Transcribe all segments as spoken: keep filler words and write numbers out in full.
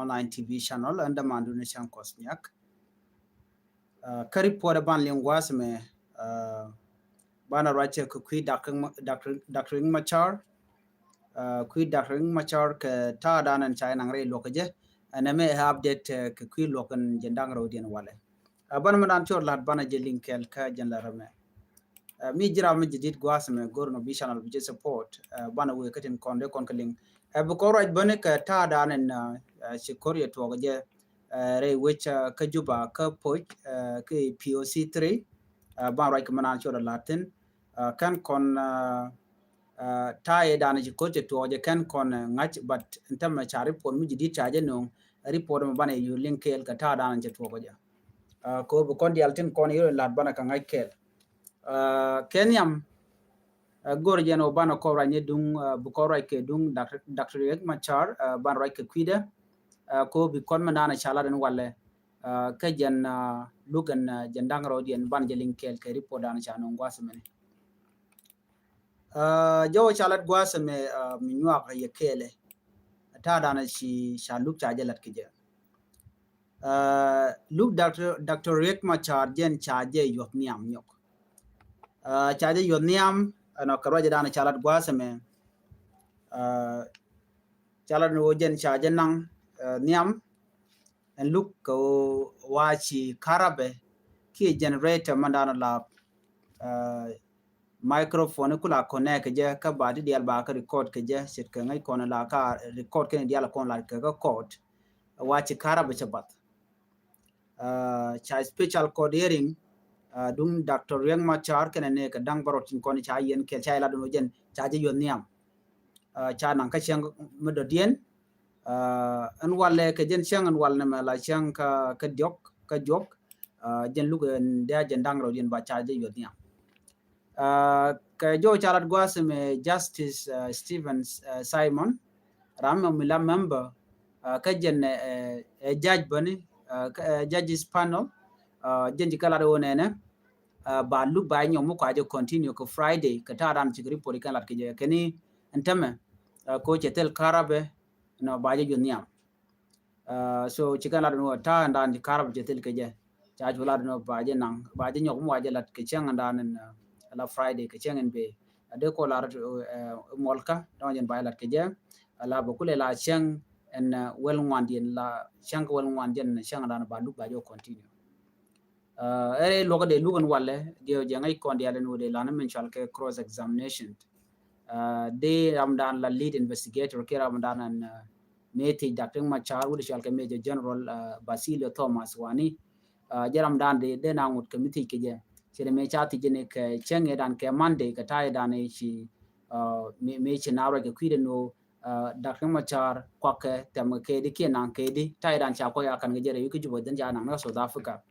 Online T V channel, ɛn dämandu ni cäŋ kɔs nyak. Kä report ɛ ban liŋ gua̱a̱th mɛ, banɛ ruacɛ kɛ kui̱ Doctor Doctor Riek Machar. Kui̱ Doctor Riek Machar kɛ ta̱a̱ danɛ ca naŋ rɛy luɔk kɛ jɛ. Ɛn ɛmɛ ɛ update kɛ kui̱ luɔk ɛn jɛn da̱ŋ rɛw diɛn walɛ. Banɛ mɛ dan cor lat banɛ jɛ liŋ kɛɛl kä jɛn la rɛmɛ. Mi ji̱ ram mi ji̱ dit gua̱a̱th mɛ go̱r nɔ bi channel bi jɛ support. Banɛ wee kä tin kɔn dee kɔn kɛ liŋ. Bi kɔn ruac bäni kɛ ta̱a̱ danɛ ci ko̱r yɛ tuɔɔk jɛ rɛy wec kä Juba kä Poc kä P O C three. Ban ruac kɛ mɛ nan cor lat thin. Kɛn kɔn ta̱a̱ yɛ danɛ ci ko̱r cɛ tuɔɔk jɛ kɛn kɔn ŋa̱c, but in term ca report mi ji̱ dit ca jɛ no̱o̱ŋ, report mɛ banɛ yur liŋ kɛɛl kɛ ta̱a̱ danɛ cɛ tuɔɔk jɛ. Ko bi kɔn dial tin kɔn yur lat banɛ kɛ ŋa̱c kɛɛl. Kɛ nhiam go̱r jɛn ɔ banɛ kɔn ruac ni duŋ, bi kɔn ruac kɛ duŋ Doctor Riek Machar, ban ruac kɛ kui̱dɛ. Ko bi kɔn mɛ nan ca lat in walɛ. Kä jɛn luk ɛn jɛn da̱ŋ rɛw diɛn ban jɛ liŋ kɛɛl kɛ report danɛ ca no̱o̱ŋ gua̱a̱th mɛni. Jɔw ca lat gua̱a̱th mɛ mi nyuak yɛ kɛɛlɛ. Ta̱a̱ danɛ ci ca luk ca jɛ lat kɛ jɛ. Luk Doctor Doctor Riek Machar jɛn ca jɛ yuɔth nhiam nyɔk. Ca jɛ yuɔth nhiam ɛnɔ kɛ ruacɛ danɛ ca lat gua̱a̱th mɛ. Ca lat ni wä jɛn ca jɛ naŋ nhiam. Ɛn luk kɛ wa ci karabɛ kiɛ generator man dan la microphone kula connect kɛ jɛ kä ba di dial ba kä record kɛ jɛ, ce̱tkɛ ŋäc kɔn la ka record kɛn dial kɔn la kɛ kä court. Wa ci karabɛ cɛ bath. Ca special court hearing duŋ Doctor Riek Machar kɛnɛ ni kɛ da̱ŋ bärɔt tin kɔn ca yɛn kɛl ca yɛ la dun wä jɛn ca jɛ yuɔth nhiam. Ca naŋ kä cäŋ mi dɔ̱diɛn. Ɛn walɛ kɛ jɛn cäŋ ɛn wal nɛmɛ la cäŋ kä diɔk kä juɔk. Jɛn luk ɛn dia jɛn da̱ŋ rɛw diɛn ba ca jɛ yuɔth nhiam. Kɛ jɔw ca lat gua̱a̱th mɛ Justice Stephen Simon, ram mɛ mi la member kä jɛn ɛ judge bäni kä judges panel. Jɛn ci kä lat wä nɛnɛ ba luk ba nyɔk mi kua jɛ continue kɛ Friday kɛ ta̱a̱ dan cik report kɛn lat kɛ jɛ kɛni ɛn tämɛ ko cɛ thil karabɛ nɔ ba jɛ juɔth nhiam. So ci kɛn lat ni wä ta̱a̱ ɛn dan ci karabɛ cɛ thil kɛ jɛ ca cu lat ni wä ba jɛ naŋ ba jɛ nyɔk mi wa jɛ lat kɛ cäŋ ɛn dan ɛn la Friday kɛ cäŋ ɛn bee. A dee ko lar muɔlkä dɔŋ jɛn ba jɛ lat kɛ jɛ. A la bɛ kulɛ la cäŋ ɛn wel ŋuan diɛn la cäŋ kɛ wel ŋuan diɛn cäŋ ɛn dan ba luk ba jɛ continue. Ɛ luɔk dee luk ɛn walɛ diɛ jɛ ŋäc kɔn dial ɛn wä dee lan min cual kɛ cross examination. Dee ram dan la lead investigator kiɛ ram dan ɛn mëë thiec Doctor Machar wä dee cual kɛ Major General Basilio Thomas Wani. Jɛ ram dan dee dee na ŋut kɛ mi thiec kɛ jɛ cɛ dee mëë ca thiec jɛ ni kɛ cäŋ ɛ dan kɛ Monday kɛ ta̱a̱ ɛ dan ɛ ci mëë ci na ruac kɛ kui̱dɛ ni wä Doctor Machar kuakɛ tɛm kɛ kɛɛdi kiɛ naŋ kɛɛdi ta̱a̱ idan ca kuak ya kan kɛ jɛ rɛy wi̱i̱ kä Juba dhin ca naŋ ni kä South Africa.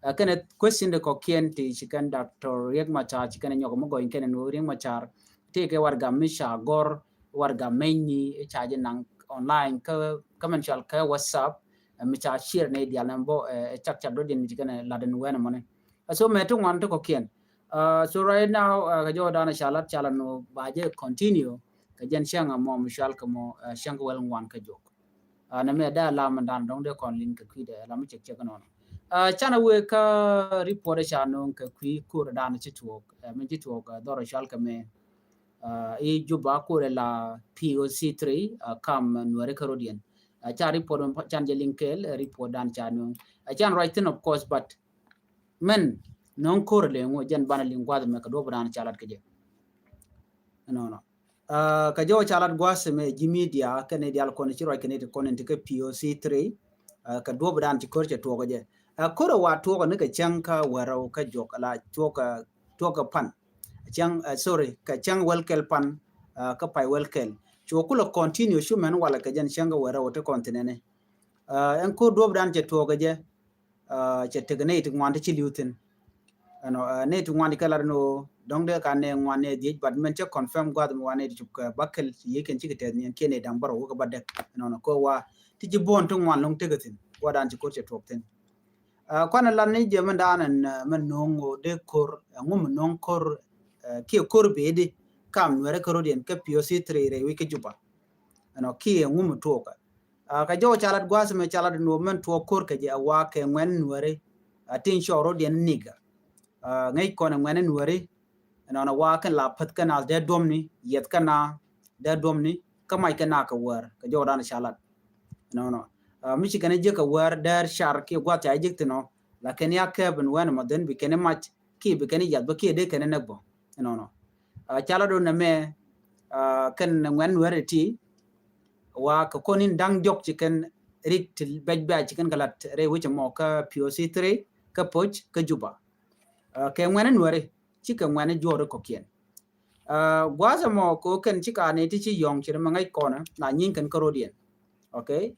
Kɛnɛ question de kɔkiɛn ti ci kɛn Doctor Riek Machar ci kɛn nyɔk mi gɔny kɛn ni Riek Machar ti kɛ warɛga mi ca gɔr warɛga meny ni ca jɛ naŋ online kä mɛn cual kä WhatsApp. Mi ca share ni dial ni bɔ cak cak dɔ din mi ci kɛn lat ni wɛn mɔni. So mɛ ti ŋuan ti kɔkiɛn. So right now kɛ jɔw dan ca lat ca lat ni ba jɛ continue. Kɛ jɛn cäŋ mɔ mi cual kɛ mɔ cäŋ kɛ wel ŋuan kɛ jok. Nɛ mɛ da lam dan dɔŋ dee kɔn liŋ kɛ kui̱dɛ lam mi cek cek nɔnɔ. Canɛ wee kä report ca no̱o̱ŋ kɛ kui̱ kur dan ci tuɔɔk mi ci tuɔɔk dhɔr cual kɛ mɛ. I Juba kur la P O C three kam nuɛri kä rodiɛn. Ca report mi can jɛ liŋ kɛɛl report dan ca no̱o̱ŋ. Can ruac thin of course but mɛn no̱o̱ŋ ko̱r leŋ wä jɛn banɛ liŋ gua̱th mɛ kɛ duɔp dan ca lat kɛ jɛ. Nɔnɔ. Kɛ jɔw ca lat gua̱th mɛ ji̱ media kɛn i̱ dial kɔn ci ruac kɛn i̱ ti kɔn in ti kɛ P O C three. Kɛ duɔp dan ci ko̱r cɛ tuɔk jɛ. Ko̱r wa tuɔk ni kɛ cäŋ kä wärɛw kä juɔk la tuɔk tuɔk kɛ pan. Cäŋ sorry kɛ cäŋ wɛl kɛl pan kä pay wɛl kɛl. Cu kulɛ continue cu mɛn walɛ kɛ jɛn cäŋ kä wärɛw ti kɔn thinɛni. Ɛn ko̱r duɔp dan cɛ tuɔk jɛ. Cɛ tek nɛy ti ŋuan ti ci li̱w thi̱n. Ɛnɔ nɛy ti ŋuan ti kɛ lat ni ɣöö dɔ̱ŋ dee ka nɛ ŋuan nɛ dhiec but mɛn cɛ confirm gua̱th mi wa nɛy ti cop kɛ bäkɛl ci yiëë kɛn cikɛ tɛth niɛn kiɛ nɛy da̱ŋ bärɔw wä kɛ bädäk. Ɛnɔnɔ kɛ wa ti ci buɔ̱n ti ŋuan lo̱ŋ tekɛ thi̱n gua̱dan ci ko̱r cɛ tuɔk thi̱n. Kuanɛ lat ni jɛ mɛn da̱a̱n ɛn mɛn no̱o̱ŋ ɣöö dee ko̱r ɛŋu mi no̱o̱ŋ ko̱r kiɛ ko̱r bee di kam nuɛrɛ kä rodiɛn kä P O C three rɛy wi̱c kä Juba. Ɛnɔ kiɛ ɛŋu mi tuɔɔkä. Kä jɔw ca lat gua̱a̱th mɛ ca lat nuɔ̱ɔ̱m mɛn tuɔɔk ko̱r kɛ jɛ a wa kɛ ŋuɛn nuɛri. A tin cɔɔr rot yɛn niga. Ŋäc kɔn ɛ ŋuɛn nuɛri. Ɛnɔnɔ wa kɛn la päth kɛn a dee duɔmni yɛth kɛn a dee duɔmni kä mac kɛn a kɛ wäär kɛ jɔw dan ca lat. Ɛnɔnɔ mi ci kɛn a jiäk kɛ wäär dee car kiɛ gua̱a̱th ca jiäk thin ɔ. Lakin ya kɛɛp in wɛn mɔ dhen bi kɛn a mac kiɛ bi kɛn a yath bä kiɛ dee kɛn a näk bä. Ɛnɔnɔ ca lat dun ɛmɛ kɛn ŋuɛn nuɛri ti wa kɛ kɔn in da̱ŋ diɔk ci kɛn rik ti bɛc bɛc ci kɛn kɛ lat rɛy wecɛ mɔ kä P O C three kä Poc kä Juba. Kɛ ŋuɛn nuɛri ci kɛ ŋuɛn juɔri kɔkiɛn. Gua̱a̱th ɛmɔ kɛ kɛn ci ka ni ti ci yɔ̱ŋ ci ri mɛ ŋäc kɔnɛ na nyieny kɛn kä rodiɛn. Okay.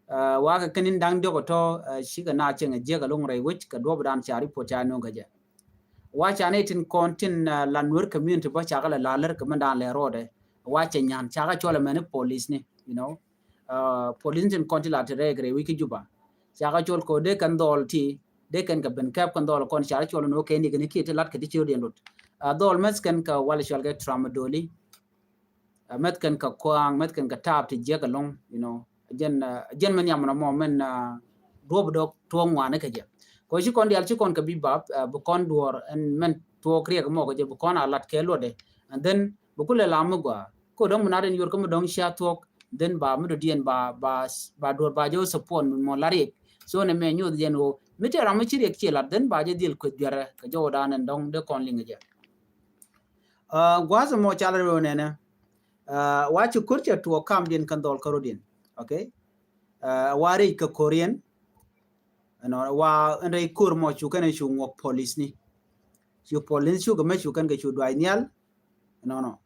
Wa kɛ kɛn in da̱ŋ diɔk tɔ ci kɛ na cieŋ a jiäk a loŋ rɛy wec kɛ duɔp dan ca report ca no̱o̱ŋ kɛ jɛ. Wa ca ni tin kɔn tin la nuer community bä ca kɛ la lalär kɛ mɛn dan lɛ rɔɔdɛ. Wa cɛ nyan ca kɛ cɔl a mɛn ni police ni, you know. Police ni tin kɔn tin la ti rɛy kɛ rɛy wec kä Juba. Ca kɛ cɔl kɛ dee kɛn dhɔl ti dee kɛn kɛ ben kɛp kɛn dhɔl kɔn ca kɛ cɔl ni wä kɛ ni kɛ ni kiɛ ti lat kɛ ti ci rodiɛn rot. Dhɔl mɛth kɛn kɛ wal cɔl kɛ tramadoli. Mɛth kɛn kɛ kuaŋ mɛth kɛn kɛ taap ti jiɛk ɛlɔŋ, you know. Jɛn jɛn mɛn yam nɔmɔ mɛn duɔp dɔk tuɔɔk ŋuani kɛ jɛ. Kɔ ci kɔn dial ci kɔn kɛ bi bap bi kɔn duɔr ɛn mɛn tuɔɔk riɛk mɔ kɛ jɛ bi kɔn a lat kɛ luɔtdɛ. And then bi kulɛ lam mi gua ko dɔŋ mi nat in yor kä mi dɔŋ cia tuɔɔk. Then ba mi dɔdiɛn ba ba ba duɔr ba jɛ wä support mi mɔ la riɛk. So nɛ mɛ nyoth jɛn wä mi tɛ ram mi ci riɛk ci lat then ba jɛ dhil kueth biarɛ kɛ jɔwdan ɛn dɔŋ dee kɔn liŋ kɛ jɛ. Gua̱a̱th mɔ cal rɛw nɛnɛ. Wa ci ko̱r cɛ tuɔɔk kamdiɛn kɛn dhɔl kärodiɛn. Okay. Wa rɛy kɛ ko̱riɛn. Ɛnɔ wa ɛn rɛy ko̱r mɔ cu kɛn cu ŋuɔk police ni. Cu police cu kɛ mɛ cu kɛn kɛ cu duay nhial. Ɛnɔnɔ.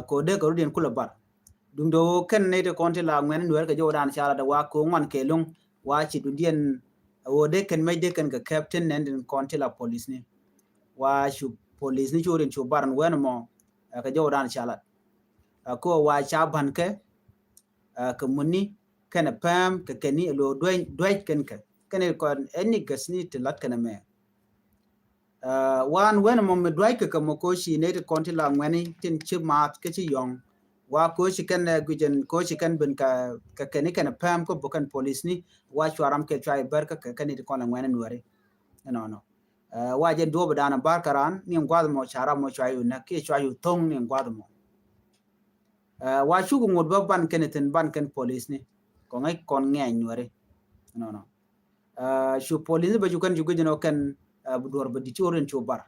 Ko̱r dee kärodiɛn kulɛ bar. Duŋdɛ ɣöö kɛn nɛy ti kɔn ti la ŋuɛn nuɛɛr kɛ jɔwdan ca lat dee wa ko̱ ŋuan kɛ lo̱ŋ wa ci duŋdiɛn. Ɣöö dee kɛn mɛc dee kɛn kɛ kɛp tin nɛn tin kɔn ti la police ni. Wa cu police ni cu rin cu bar ni wɛn mɔ kɛ jɔwdan ca lat. Ko̱ wa ca ba̱n kɛ kɛ muni kɛn ɛ pɛm kɛ kɛn ni lo duec duec kɛn kɛ kɛn kɔn ɛn ni gäs ni ti lat kɛn mɛ. Wan wen mɔ mi duac kɛ kɛ mɔ koci neti kɔn ti la ŋuɛni tin ci maath kä ci yɔŋ. Wa koci kɛn guicɛn koci kɛn bin kɛ kɛ kɛni kɛn pɛm kä bukɛn polis ni wa cuaram kɛ cuay bär kä kɛ kɛni ti kɔn la ŋuɛni nuɛri. Ɛnɔnɔ. Wa jɛn duɔp dan bar kɛ ran ni ŋuath mɔ caram mɔ cuay yu nɛ ki cuay yu thoŋ ni ŋuath mɔ. Wa cuk ŋut bä ban kɛn thin ban kɛn polis ni kɔ ŋäc kɔn ŋɛny nuɛri. Ɛnɔnɔ. Cu polis ni bä cu kɛn cu guic ni kɛn bi duɔr bä di ci orin cu bar.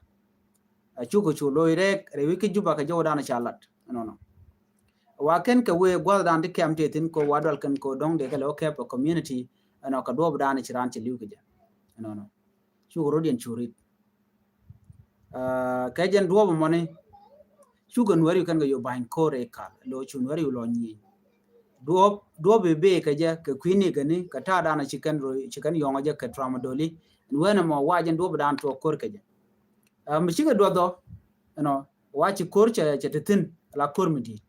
Cuk cu loc rɛk rɛ wi̱c kä Juba kɛ jɔw dan ca lat. Ɛnɔnɔ. Wa kɛn kɛ wee guath dan ti kɛm ti thin ko wa dual kɛn ko dɔŋ de kɛ lɛ wä kɛp community. Ɛnɔ kɛ duɔp dan ci ran ci liw kɛ jɛ. Ɛnɔnɔ. Cuk rodiɛn cu rit. Kɛ jɛn duɔp mɔni cukɛ nuɛri kɛn kɛ yo ba̱ny ko̱r ɛ kal lo cu nuɛri lɔ nyieny. Duɔp duɔp ibe kɛ jɛ kɛ kui̱ni kɛni kɛ ta̱a̱ danɔ ci kɛn ro ci kɛn yɔŋɔ jɛ kɛ tramadoli. Ɛn wen ɛmɔ wa jɛn duɔp dan tuɔk ko̱r kɛ jɛ. Mi cikɛ duɔth ɔ ɛnɔ wa ci ko̱r cɛ cɛ ti thin la ko̱r mi di̱i̱t.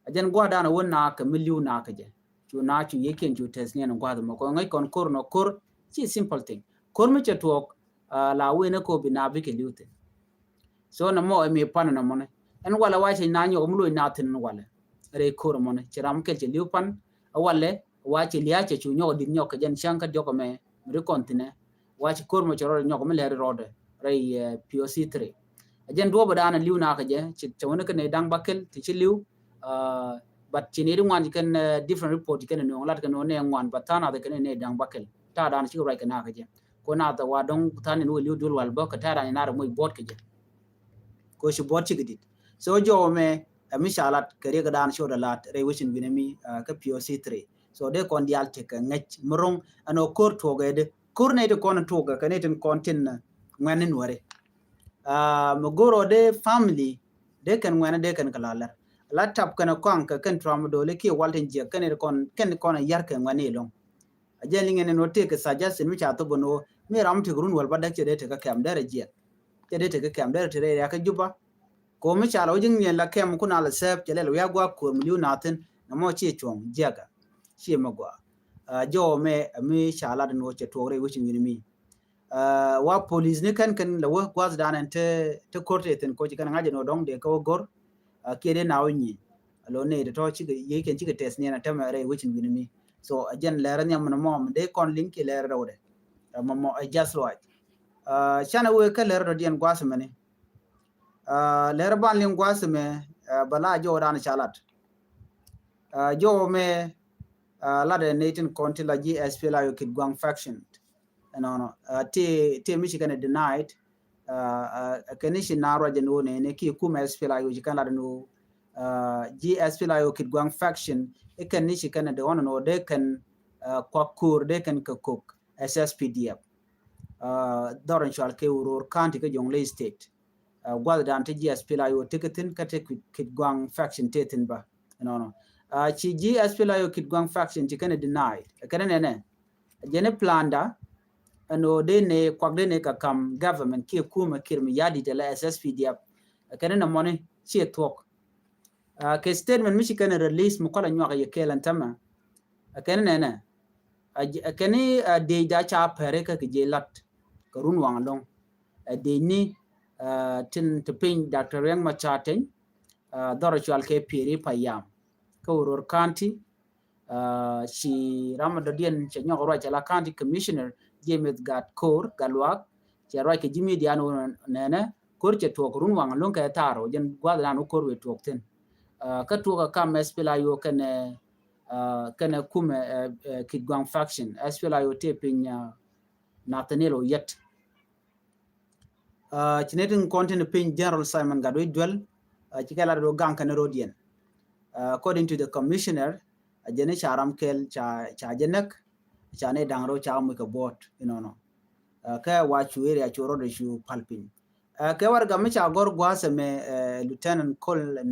A jɛn gua̱a̱r dan a wä naak kɛ mi li̱w naak kɛ jɛ. Cu naak cu yiekiɛn cu tɛth niɛn gua̱a̱r mɔ kɔ ŋäc kɔn ko̱r nɔ ko̱r ci simple thing. Ko̱r mi cɛ tuɔɔk la wen ɛ ko̱r bi naak bikɛ li̱w thin. So nɔmɔ ɛ mi pan nɔmɔni ɛn walɛ wa cɛ naak nyɔk mi loc naak thin ɛn walɛ. Rɛy ko̱r mɔni ci ram kɛl cɛ li̱w pan ɛ walɛ wa cɛ lia̱a̱ cɛ cu nyɔk di̱t nyɔk kɛ jɛn cäŋ kä diɔk ɛmɛ mi ri kɔn thinɛ. Wa ci ko̱r mɔ cɛ rɔɔdɛ nyɔk mi lɛri rɔɔdɛ rɛy P O C three. A jɛn duɔpɛ daanɛ li̱w nakä jɛ cɛ wä ni kɛ nɛy da̱ŋ bäkɛl ti ci li̱w. But ci nɛy di ŋuan ci kɛn different report ci kɛn nuɔ̱ŋ lat kɛ nuɔ̱ŋ nɛy ŋuan but tha̱a̱ŋ nath kɛ nɛy da̱ŋ bäkɛl ta̱a̱ daanɛ ci kɛ ruac kɛ nakä jɛ. Ko nath wa dɔ̱ŋ tha̱a̱ŋ ni wä li̱w duel wal bä kɛ ta̱a̱ daanɛ nar mɔc buɔt kɛ jɛ. Ko ci buɔt ci kɛ dit. So jɔwä mɛ ɛ mi ca lat kɛ riɛk daanɛ ci wä dɛ lat rɛy wecin wi̱nɛ mi kä P O C three. So dee kɔn diaal tekɛ ŋäc mi ro̱ŋ ɛn ɔ ko̱r tuɔɔk ɛ dee ko̱r nɛy ti kɔn tuɔɔk ɛ kɛ nɛy tin kɔn tin ŋuɛn ni nuɛri. Mi go̱r ɔ dee family dee kɛn ŋuɛn dee kɛn kɛ la lɛr la tap kɛn kɔaŋ kɛ kɛn tramadoli kiɛ wal tin jiɛk kɛn kɔn kɛn kɔn yar kɛ ŋuɛn ni loŋ. A jɛn liŋɛ ni nuɔ tëëk kɛ suggestion mi ca thop ni wä mi ram mi tëëk run wäl ba däk cɛ dee tëëk kɛ kɛm derɛ jiɛk cɛ dee tëëk kɛ kɛm derɛ tëëk rɛy riak kä Juba. Ko mi ca la wä ji̱ ŋiɛn la kɛm kun a la sɛp cɛ lɛl wiak guak ko̱r mi li̱w nathin na mɔ ci cuɔ̱ŋ jiɛk a ci mi gua. Jɔwä mɛ mi ca lat ni wä cɛ tuɔk rɛy wecin wi̱ni mi. Wa polis ni kɛn kɛn la wä guath dan ɛn te ko̱r te thin ko ci kɛn ŋa̱c ɛn wä dɔ̱ŋ dee kä wä go̱r. Kiɛ dee na wä nyi. lo ni de to chike ye ken chike test ni na tama re which in wini mi. So again lera ni amna mom de kon link ki lera de. Mom a just right. Chana we ka lera de dien guas mani. Lera ban link guas me bala jo dan chalat. Jo me la de natin konti la ji SPLA-IO Kitgwang faction. Ɛnɔnɔ ti ti mi ci kɛn denied. Kɛn ci na ruac ɛn wä nɛnɛ ki kum SPLA-IO ci kɛn lat ɛn wä ji SPLA-IO Kitgwang faction. Ikɛn ni ci kɛn de ɣɔn ɛn wä de kɛn kuak ko̱r de kɛn kɛ kok SSPDF. Dhɔr in cual kɛ Uror County kɛ Jonglei State. Guath dan ti ji SPLA-IO ti kɛ thin kä ti Kitgwang faction ti thin ba. Ɛnɔnɔ ci ji SPLA-IO Kitgwang faction ci kɛn denied kɛn nɛnɛ. Jɛn i̱ planda ɛn ɣöö dee ni kuak dee ni kɛ kam government kiɛ kumɛ Kiir Mayardit ala SSPDF. Kɛn ni nɔmɔni ciɛ thuɔ̱k. Kɛ statement mi ci kɛn release mi kɔlɛ nyuak yɛ kɛɛl ɛn tämɛ. Kɛn ni nɛnɛ. Kɛn ni dee da ca pɛri kä kɛ jɛ lat kɛ run waŋ loŋ. Dee ni tin ti piny Doctor Riek Machar Teny dhɔr cual kɛ Pieri Payam kä Uror County. Ci ram dɔ̱diɛn cɛ nyɔk ruac cɛ la County Commissioner James Gat Koor Gatluak. Cɛ ruac kɛ ji̱ media ni wun nɛnɛ ko̱r cɛ tuɔk run waŋ luŋ kɛ thaar wä jɛn guath dan wä ko̱r wee tuɔk thin. Kä tuɔk ɛ kam SPLA-IO kɛnɛ kɛnɛ kumɛ Kitgwang faction. SPLA-IO tëë piny Nathaniel Oyet. Ci ni tin kɔn tin piny General Simon Gatwec Duel ci kɛ lat ro gaŋ kɛn rodiɛn. According to the commissioner, a jɛn ca ram kɛl ca jɛ näk, ca ni daŋ ro ca muc kɛ buɔt inɔnɔ. Kɛ wa cu area cu rɔdɔ cu pal piny. Kɛ warɛga mi ca gɔr gua̱a̱th ɛmɛ Lieutenant Colonel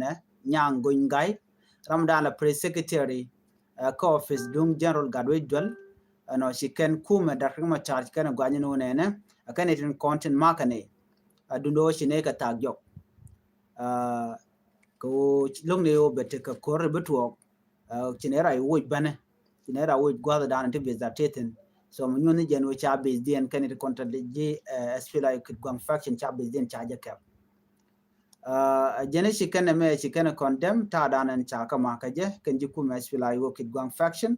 Nyaŋ Gony Gai, ram dan la press secretary kä office duŋ General Gatwec Duel. Ɛnɔ ci kɛn kumɛ Doctor Riek Machar ci kɛn guanyɛ ni wunɛnɛ a kɛn itin kɔn tin makɛ ni a dundo ci ni kɛ thak jɔk. Kɛ wä loŋ ni wä bɛ tekɛ kor bi tuɔɔk. Ci ni ra iwuc bɛnɛ ci ni ra wuc gua̱th dan ti bi that thin. So mi nyuɔn ni jɛn wä ca bi diɛn kɛn itin kɔn ta ji SPLA-IO Kitgwang faction ca bi diɛn ca jɛ kɛp. Jɛn ci kɛn mɛ ci kɛn condemn ta̱a̱ dan ɛn ca kä ma kä jɛ kɛn ji̱ kumɛ SPLA-IO Kitgwang faction.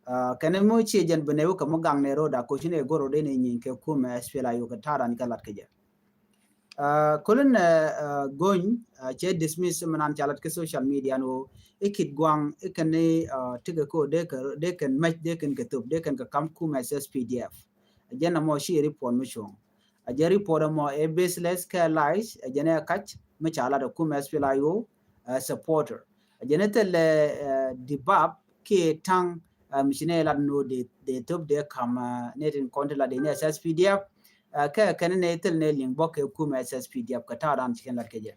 Kɛn mɛ ci jɛn bi nɛ wä kɛ mɔ gaŋ nɛ roda ko ci nɛ goro de nɛ nyin kɛ kumɛ SPLA-IO kɛ ta̱a̱ dan kɛ lat kɛ jɛ. Kolin Gony cɛ dismiss mɛ nan ca lat kɛ social media ni wä i Kitgwang i kɛn ni tikɛ ko de kɛn mɛc de kɛn kɛ thop de kɛn kɛ kam kumɛ SSPDF. Jɛn na mɔ ci report mi cuɔ̱ŋ. A jɛ report ɛmɔ ɛ baseless kɛ lies, a jɛn ɛ kac mi ca lat ɛ kumɛ SPLA-IO supporter. A jɛn ɛ thil dibab kiɛ taŋ mi ci nɛ lat ni wä dee thop dee kam ni tin kɔn ti lat dee ni SSPDF. Kɛ kɛn ni thil ni liŋ bɔk kɛ kumɛ SSPDF kɛ ta̱a̱ dan ci kɛn lat kɛ jɛ.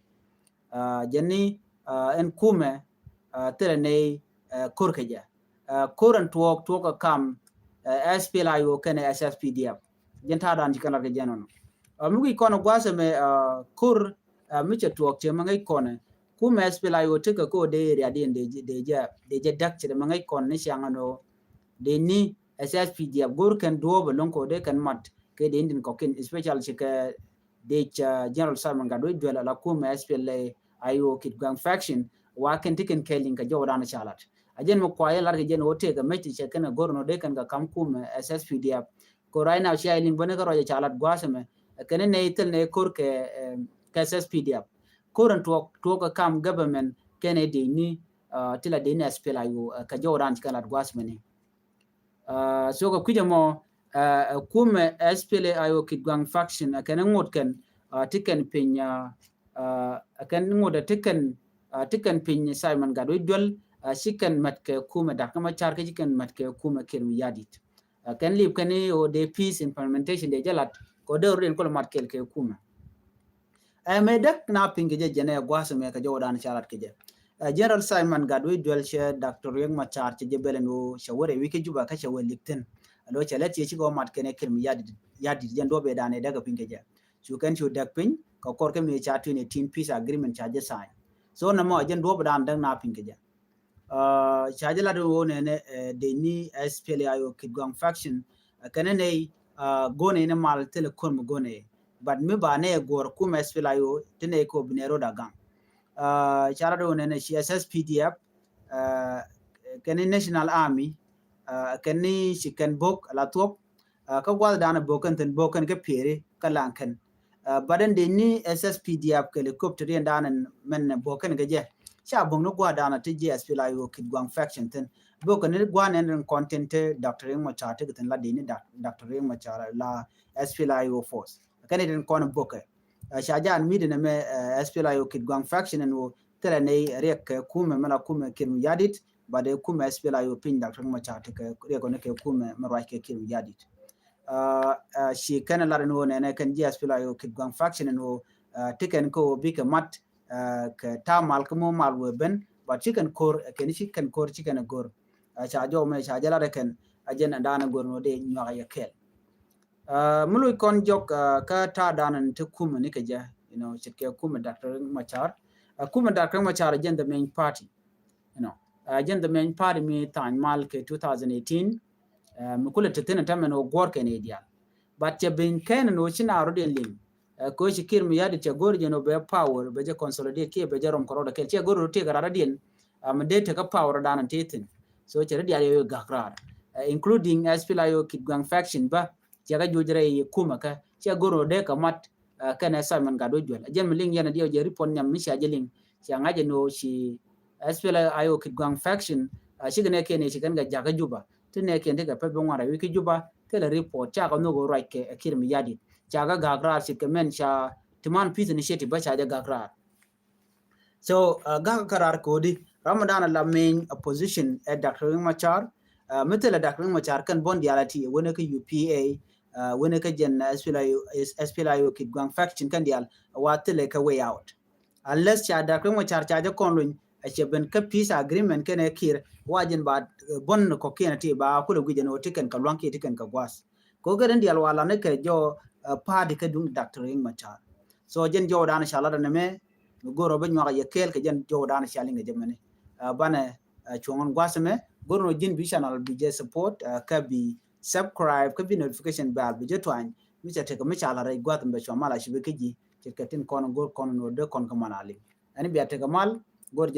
Jɛn ni ɛn kumɛ thilɛ nɛy ko̱r kɛ jɛ. Ko̱r ɛn tuɔɔk tuɔɔk kɛ kam SPLA-IO kɛnɛ SSPDF. Jɛn ta̱a̱ dan ci kɛn lat kɛ jɛn ɔnɔ. Mi wi̱c kɔn gua̱a̱th ɛmɛ ko̱r mi cɛ tuɔɔk cɛ mi ŋäc kɔnɛ kumɛ SPLA-IO tekɛ ko̱r dee area diɛn dee jɛ dee jɛ däk cɛ dee mi ŋäc kɔn ni ciaŋ ɛn ɔ dee ni SSPDF go̱r kɛn duɔɔp ɛlɔŋ ko̱r dee kɛn mat kɛ dee indin kɔkin especially ci kɛ dec General Simon Gatwec Duel ala kumɛ SPLA-IO Kitgwang faction wa kɛn ti kɛn kɛɛliŋ kɛ jɔwdan ca lat. A jɛn mi kuayɛ lat kɛ jɛn wä tëëk kɛ mec ti cɛ kɛn kɛ go̱r nɔ dee kɛn kɛ kam kumɛ SSPDF. Ko right now cia iliŋ bäni kä ruac ca lat gua̱a̱th ɛmɛ kɛn nɛ ithil nɛ ko̱r kɛ kɛ SSPDF. Ko̱r ɛn tuɔɔk tuɔɔk kɛ kam government kɛn ɛ dec ni ti la dec ni SPLA-IO kɛ jɔwdan ci kɛn lat gua̱a̱th ɛmɛ ni. So kɛ kui̱c ɛmɔ ɛ kumɛ SPLA-IO Kitgwang faction ɛ kɛn ŋot kɛn ti kɛn piny ɛ kɛn ŋot ɛ ti kɛn ti kɛn piny Simon Gatwec Duel ci kɛn mɛt kɛ kumɛ Doctor Machar kɛ ci kɛn mɛt kɛ kumɛ Kiir Mayardit. Kɛn lip kɛn i̱ ɣöö dee peace implementation dee jɛ lat kɛ ɣöö dee rot in kɔl mat kɛl kɛ kumɛ. Ɛ mɛ däk na piny kɛ jɛ jɛn ɛ gua̱a̱th mɛ kɛ jɛ wä dan ca lat kɛ jɛ. General Simon Gatwec Duel cɛ Doctor Riek Machar cɛ jɛ bɛl ɛn ɣöö cɛ wä rɛ wi̱c kɛ Juba kä cɛ wä lip thi̱n. Alo cɛ lɛ tiɛ cikɛ wä mat kɛn ɛ Kiir Mayardit jɛn duɔp ɛ dan ɛ däk ɛ piny kɛ jɛ. Cu kɛn cu däk piny kɛ kɔr kɛ mi ca twenty eighteen peace agreement ca jɛ sign. So nɛ mɔ jɛn duɔp ɛ dan däk na piny kɛ jɛ. Ca jɛ lat wä nɛnɛ dee ni SPLA-IO Kitgwang faction kɛnɛ nɛy go̱nɛ ni mal thilɛ kon mi go̱nɛ. But mi ba nɛ guɔr kumɛ SPLA-IO ti nɛ ko binɛ rot a gaŋ. Ca lat wä nɛnɛ ci S S P D F kɛn ni National Army kɛn ni ci kɛn bok la thuɔp. Kä guath danɛ bok kɛn thin bok kɛn kɛ pieri kä laŋ kɛn. But ɛn dee ni S S P D F kɛ helicopter in danɛ mɛn bok kɛn kɛ jɛ. Ca bok ni guath danɛ ti jiɛ S P L A I O Kitgwang faction thin bok kɛn ni guath nɛn rin kɔn tin ti Doctor Riek Machar ti kɛ thin la dee ni Doctor Riek Machar la S P L A I O force kɛn ni rin kɔn bok kɛ. Ca jan mi di nɛ mɛ S P L A I O Kitgwang faction ɛn wä thilɛ ni riɛk kɛ kumɛ mɛ la kumɛ Kiir Mayardit. But ɛ kumɛ S P L A I O piny Doctor Riek Machar ti kɛ riɛk kɔn kɛ kumɛ mɛ ruac kɛ Kiir Mayardit. Ci kɛn lar ni wä nɛnɛ kɛn jiɛ S P L A I O Kitgwang faction ɛn wä ti kɛn kɛ wä bikɛ mat kɛ ta̱a̱ mal kä mɔ mal wee ben. But ci kɛn kor kɛn ci kɛn kor ci kɛn gor. Ca jɔw mɛ ca jɛ lar kɛn a jɛn ɛn danɛ gor ni wä dee nyuak a yɛ kɛɛl. Mi loc kɔn jɔk kä ta̱a̱ danɛ ti kumɛ ni kɛ jɛ, you know, ce̱tkɛ kumɛ Doctor Riek Machar. Kumɛ Doctor Riek Machar jɛn the main party, you know, jɛn the main party mi tha̱a̱ny mal kɛ two thousand eighteen. Mi kulɛ ti thin tämɛ ni wä guɔ̱r kɛn i̱ diaal. But cɛ ben kɛn ni wä ci na rɔ diɛn liŋ. Kɛ wä ci Kiir Mayardit cɛ go̱r jɛn wä bɛ power bɛ jɛ consolidate kiɛ bɛ jɛ rɔm kɛ rɔɔdɛ kɛl cɛ go̱r wä ti kɛ rat rɔ diɛn. Mi dee tekä power danɛ ti thin. So cɛ rɔ diaal yɛ wä gak raar, including S P L A I O Kitgwang faction bä. Cɛ kɛ juc rɛy kumɛ kä cɛ go̱r wä dee kɛ mat kɛnɛ Simon Gatwech Dual. Jɛn mi liŋ yɛn a diɛw jɛ report nyam mi cia jɛ liŋ. Cia ŋa̱c jɛ ni wä ci S P L A I O Kitgwang faction cikɛ nɛ kiɛn i̱ ci kɛn kɛ jakä Juba. Ti nɛ kiɛn ti kɛ pɛth bi ŋuan rɛy wi̱c kä Juba thilɛ report cakɛ nhök wä ruac kɛ Kiir Mayardit. Cakɛ gak raar ce̱tkɛ mɛn ca ti man peace initiative bä ca jɛ gak raar. So gak kä raar kodi ram mi danɛ la main opposition ɛ Doctor Riek Machar. Mi thilɛ Doctor Riek Machar kɛn bɔn diaal a ti wenɛ kä U P A, wenɛ kä jɛn S P L A I O Kitgwang faction kɛn diaal wa thilɛ kɛ way out. Unless ca Doctor Riek Machar ca jɛ kɔn luny a cɛ ben kä peace agreement kɛnɛ Kiir wa jɛn ba bɔn kɔkiɛn a ti ba kulɛ guic jɛn wä ti kɛn kɛ luaŋ kiɛ ti kɛn kɛ gua̱a̱th. Kɛ ɣöö kɛ rin diaal wa lan ni kɛ jɔw party kä duŋ Doctor Riek Machar. So jɛn jɔw dan ca lat ni mɛ mi go̱r ɔ bi nyuak a yɛ kɛɛl kɛ jɛn jɔw dan ca liŋ kɛ jɛ mɛni. Banɛ cuɔ̱ŋ in gua̱th mɛ go̱r nɔ ji̱n bi channel bi jɛ support kä bi subscribe kä bi notification bell bi jɛ tuany mi ca tekɛ mi ca lat rɛy gua̱th mɛ cuɔ̱ŋ mal a ci bi kä ji̱ ce̱tkɛ tin kɔn go̱r kɔn nɔ dee kɔn kä mal a liŋ. Ɛn bia tekɛ mal go̱r jɛn